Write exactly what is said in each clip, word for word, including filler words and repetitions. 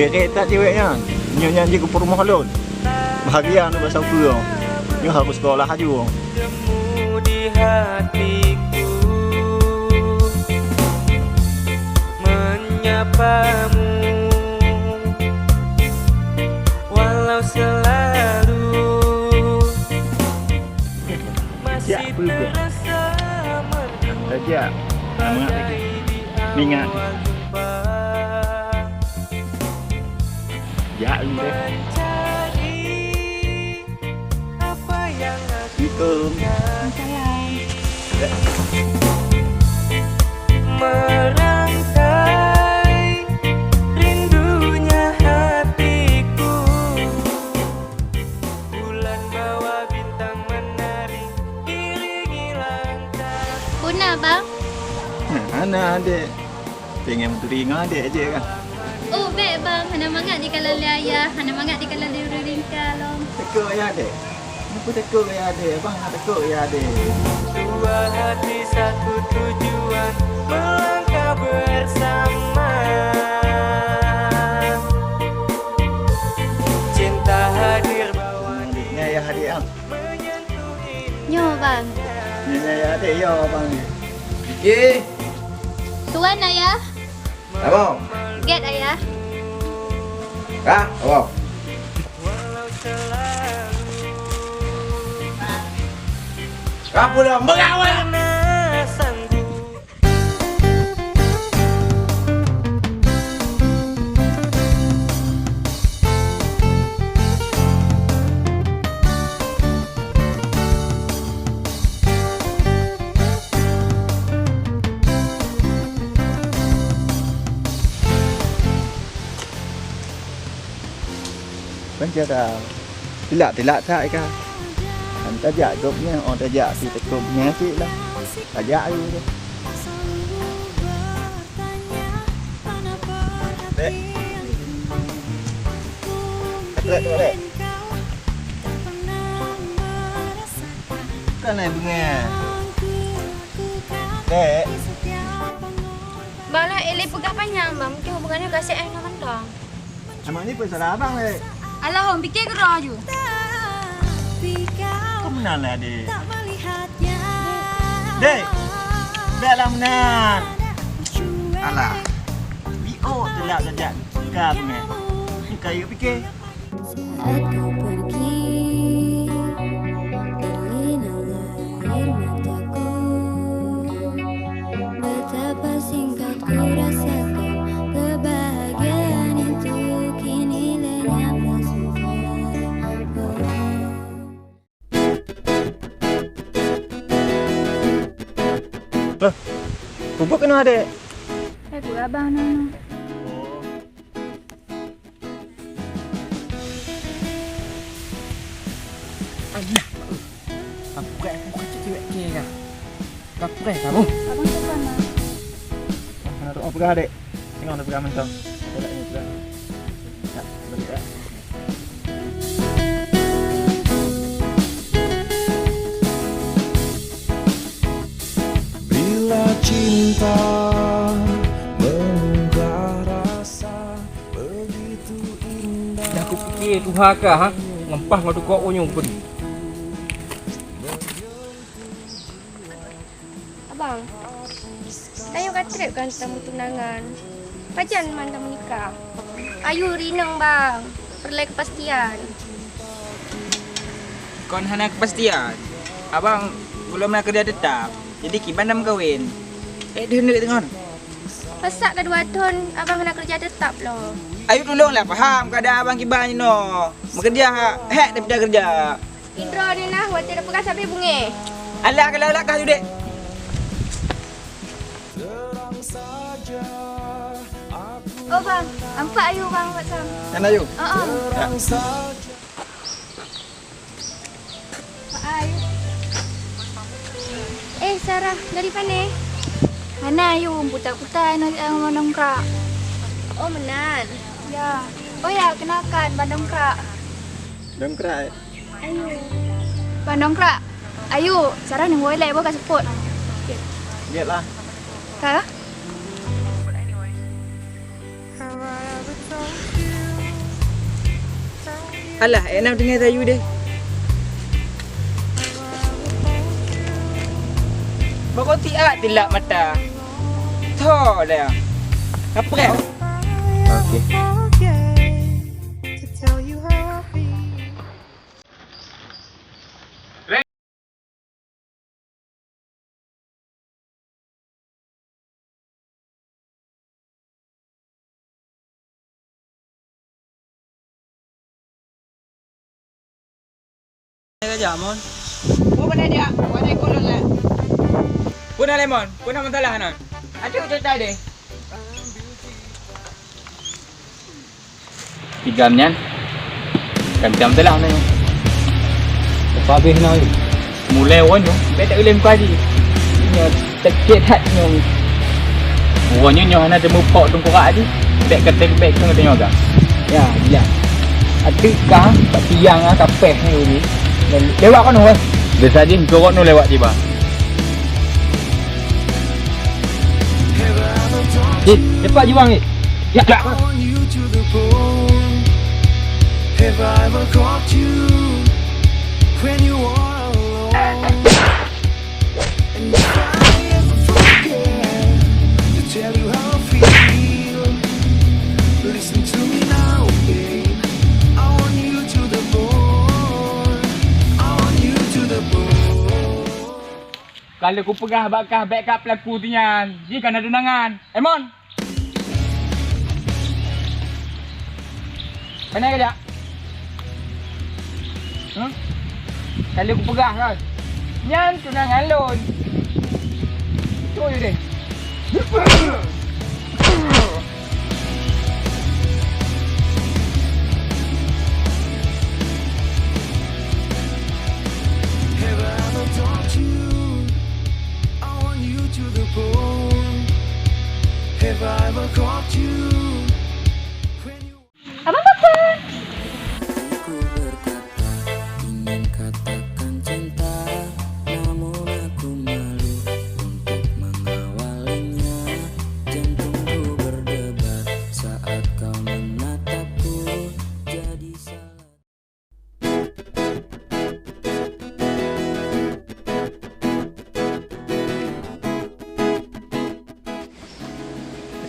Kéré that cewek nyan. Nyoe nyan jih keu peurumoh lôn. Bahagia nyoe bak sapeue. Nyoe harôh seukolah laju. Dirimu di hatiku menyapamu, walau selalu masih terasa merdu. Tajak. Semangat lagi. Ingat. Jak dulu deh. Assalamualaikum. Waalaikumsalam. Merangkai rindunya hatiku. Bulan bawa bintang menari, iringi langkah. Peue na, Bang? Hana, Dek. Pengen meuturi ngon adek je kan? Oh, bèk, Bang. Hana mangat jikalon lé ayah, hana mangat jikalon lé ureueng ringka lom. Takot ya, Dek? Kenapa takot ya, Dek? Abang hana takot ya, Dek? Dua hati satu tujuan melangkah bersama. Cinta hadir bawa. Adiknya ya, Dek, ah. Nyoe, Bang. Nyoe, nyoe, ya, Dek, ya, Bang. Oke. Tuan, Ayah. Abang. Gèt, Ayah. Kah, abang. Kah pulang, mengawal. Kan cara tilak-tilak that ka. Kan tajak gobnyan, oh, tajak si tekong nyan cit lah. Tajak ayu tu. Dek. Dek, dek, dek. Bukan naik bunga. Dek. Bang, lah, eh, lé peugah panyang, Bang. Mungkin hubungan nyoe ka sép nyoe mantong. Emang ni pun salah abang, Dek. Alah, hom, pike keudroe aju. Kau meunan lah, Dek. Dek, biarlah meunan. Alah, B O teulak saja. Ka beungèh. Ka yuk pike. Saat kau pergi, terlinanglah air mataku. Betapa singkat ku rasakan kebahagiaan itu, kini lenyaplah sudah. Oh. Loh, pupuk keunoe, Dek? Eh, peue abang nyoe? Oh. Alah, mak, eh. Aku buka, aku buka cek cewek ke kah? Kapreh kamu. Abang telepon, Bang. Oh, mana tu? Oh, peugah, Dek. Tengok, peugah mantong. Aku nak ni peugah. Ya, balik ya. Bila cinta mengubah rasa begitu indah. Dah kupikir tuha kah, ha? Ngempah ngon tukok unyung pun. Abang, tanyoe ka trép kan tameutunangan. Pajan man tameunikah? Ayue rinong, Bang. Peureulèe keupastian. Kon hana keupastian. Abang gohlom na keureuja teutap. Jadi kiban na meukawen. Eh, deuh neuk deungon. Masa ka dua thon abang hana keureuja teutap lom? Ayu tulonglah paham keuadaan abang kiban jinoe. Meukeureuja hek daripada keureuja. Indro ni nah, watèe na peugah sabe bungéh. Alah, kalau lakah judek. Oh, Bang. Nampak Ayu, Bang, buat Sam. Kan Ayu? Oh, oh. Ya. Mak Ayu. Eh, Sarah, dari mana? Mana Ayu? Putar-putar nak, eh, nongkrak. Oh, meunan. Ya. Oh ya, kenalkan, Bang Dongkrak. Dongkrak, eh? Ayu. Bang Dongkrak. Ayu, Sarah nunggu lé, boh ka seupôt. Lihat lah. Ka? Alah, ék na deungoe sayu deh. Bak koti ak tilak mata. Tho dah. Kapreh. Oke. Raja Mon. Peue bak Raja? Bak Raja Mon lé. Peue na lé Mon? Peue na masalah nan? Adak cerita deh. Tigam nyan, kan macam tu lah nyoe. Lepas habéh na, mulai uroe nyoe, bèk tak ulèe muka jih. Nyoe sakét that nyoe. Uroe nyoe, nyoe hana teumupok teungkurak jih. Bèk ka teuh, bèk keu geutanyoe agam. Ya, ya. Ateuk ka, bak tiang ah, kapéh nyoe jih. Lewat keunoe, weh. Biasa jih, keu uroe nyoe lewat jih, bah. Jih, cepat jih, bang, jih. Ya. I want you to the bone. Have I ever caught you when you are alone? And if I ever forget to tell you how I feel, listen to me now, babe. I want you to the bone. I want you to the bone. Kalau kupeugah bak kah bèk ka peulaku tinyan, jih ka na tunangan. Eh, Mon! Pane ka jak? Huh? Kalau kupeugah kan, nyan tunangan lôn. Tu je deh. Have I ever taught you? I want you to the bone. Have I ever caught you? When you Abang Papan. Aku berkata, ingin katakan cinta, namun aku malu untuk mengawalinya. Jantungku berdebar saat kau menatapku, jadi salah.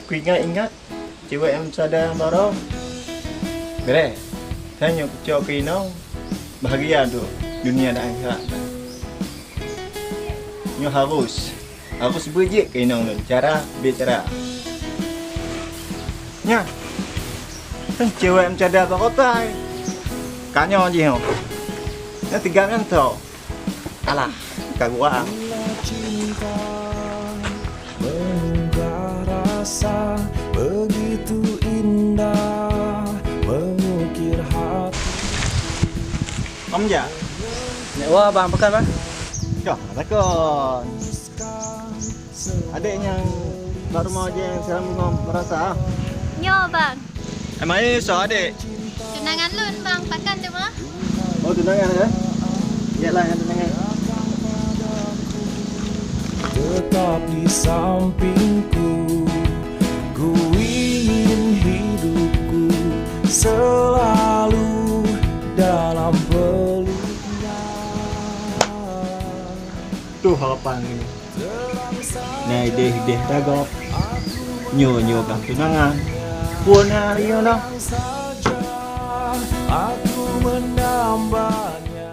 Kuingat-ingat cewek nyang meucada nyang baroe. Bèk, tanyoe kucok keu inong, bahagia untuk dunia dan akhirat. Nyoe harus, harus beujeuet keu inong lôn cara bicara. Nyan, kan cewek meucada bak kota, eh. Ka nyoe jih nyoe. Nyan tigam nyan tho. Alah, ka gua. Bila cinta menggugah rasa, begitu indah mengukir hati. Om ja. Nek wa bang, pekan bang. Dah, takon. Adek nyang bak rumoh je nyang siram bungong merasa. Nyoe bang. Emang ini soe adek? Tunangan lôn bang, pakan tu mah. Oh, tunangan ya? Iyalah yang tunangan. Tetap di sampingku, ku ingin hidupku selalu dalam peluknya. Tuh harapan ni. Nai deh-deh dagob. Nyoe-nyoe kah tunangan. Pun hari nyoe dah. Aku menambahnya.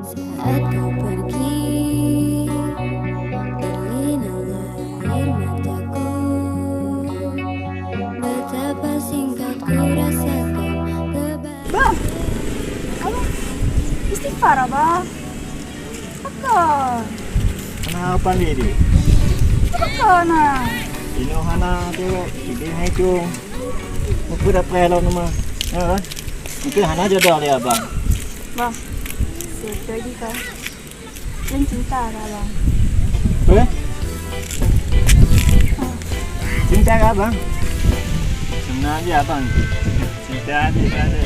Saat kau pergi, terlena air mataku. Betapa singkat ku rasakan keba- Bang! Abang! Istighfar, Abang! Pakon? Hana apa ni, Dik? Pakon, nah? Inoe hana cewek, Dik hai cung. Muka dah preh lom nama. Ha, kan? Mungkin hana jodoh dia, Abang. Bang, siapa lagi kau? Lôn cinta keu abang. Apa? Ah. Cinta keu abang? Sebenarnya abang cinta aja tak ada.